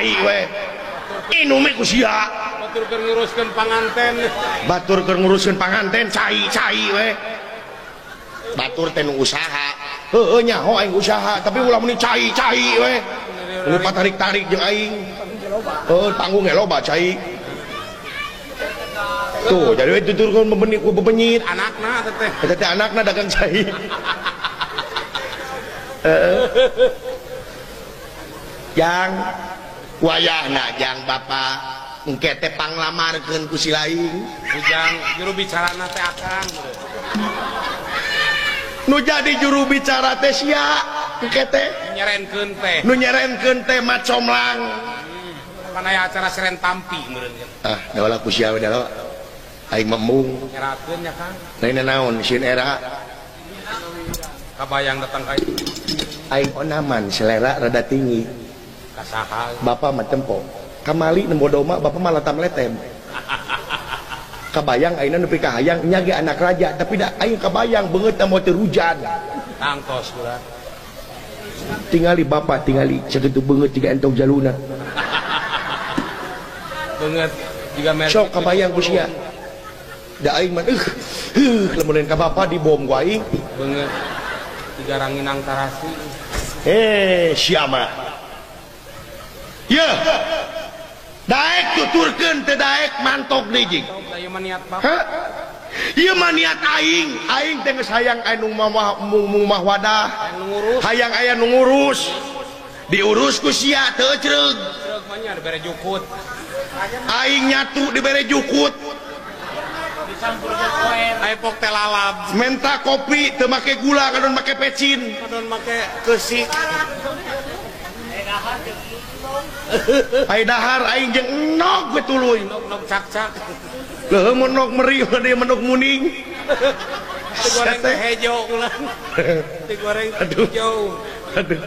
cai we. Inum ku sia. Batur keur nguruskeun panganten. Batur keur nguruskeun panganten cai-cai we. Batur teh nu usaha. Heueuh nyaho aing usaha, tapi ulah meni cai-cai we. Nu patarik-tarik jeung aing. Heuh tanggung ge loba cai. Tuh, jadi we tuturkeun bebenyit anakna teh. Eta teh anakna dagang cai. Heeh. Jang wayahna jang bapak engke teh panglamarkeun ku si lain. Ujang juru bicarana teh akang. Nu jadi juru bicara teh sia engke teh nyerenkeun teh. Nu nyerenkeun teh macomlang. Pan aya acara seren tampi meureun. Ah, da ulah ku sia we da. Aing mah nyerakeun nya Kang. Lain naon sieun era. Kabayang datang ka aing onaman selera rada tinggi. Kasaha bapak mah tempo. Kamali nembo doma bapak mah latam letem. Kabayang ayeuna nepi ka hayang nya ge anak raja tapi da aing kabayang beungeut teh moal teu hujan. Tangtos kula. Tingali bapak tingali sakitu beungeut jiga entog jaluna. Beungeut jiga merek. Sok kabayang ku sia. Da aing mah lamun lain ka bapak dibom ku aing. Beungeut jiga ranginang tarasi. Sia mah. Yeuh. Daek tuturkeun teu daek mantok deui jing. Ieu mah niat bapak. Ieu mah niat aing. Aing teh geus hayang aya nu mah wadah. Hayang aya nu ngurus. Diurus ku sia teu ecreug. Ecreug mah nya dibere jukut. Aing nyatu dibere jukut. Dicampur jeung koen. Aya pok teh lalab. Menta kopi teu make gula kadon make pecin. Kadon make keusik. Ai dahar aing jeung enog we tuluy. Nog cak-cak. Leuh menog meri deui menog muning. Digoreng teh hejo ulah. Digoreng hejo. Aduh.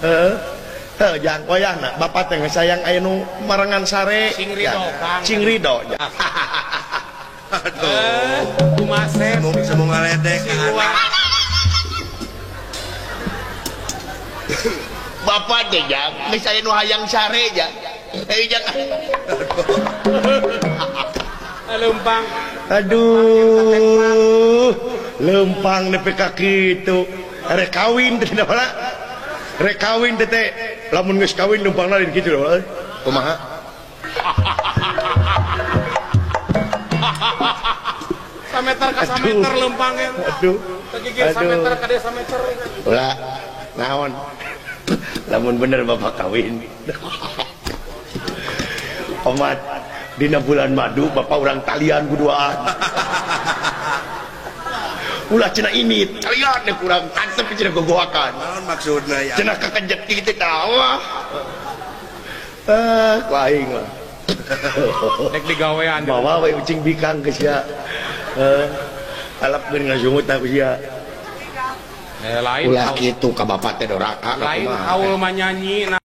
Heeh. Heuh jang wayahna bapak teh geus sayang aya nu marengan sare. Cing rido Kang. Cing rido. Aduh. Kumaha semu ngaledek. Bapak teh jang geus aya nu hayang sare jang. Jang. Lempang. Aduh. Lempang nepi ka kitu. Rek kawin teh da rek kawin teh teh lamun geus kawin lempangna lain kitu lho. Kumaha? Sameter ka sameter lempangnya. Aduh. Teu sameter ka dieu sameter. Ulah naon. Lamun bener bapak kawin. Omat dina bulan madu bapak urang talian kuduaan. Ulah cenah ini talian teh kurang antep cenah gogoakan. Naon maksudna ya? Cenah kakejet kitu tawa. Ku aing mah. Rek digawean. Mawa we ucing bikang geus sia. Alap geun ngasungut ku sia. Lain ulah kitu ka bapak teh doraka lain haul mah nyanyi.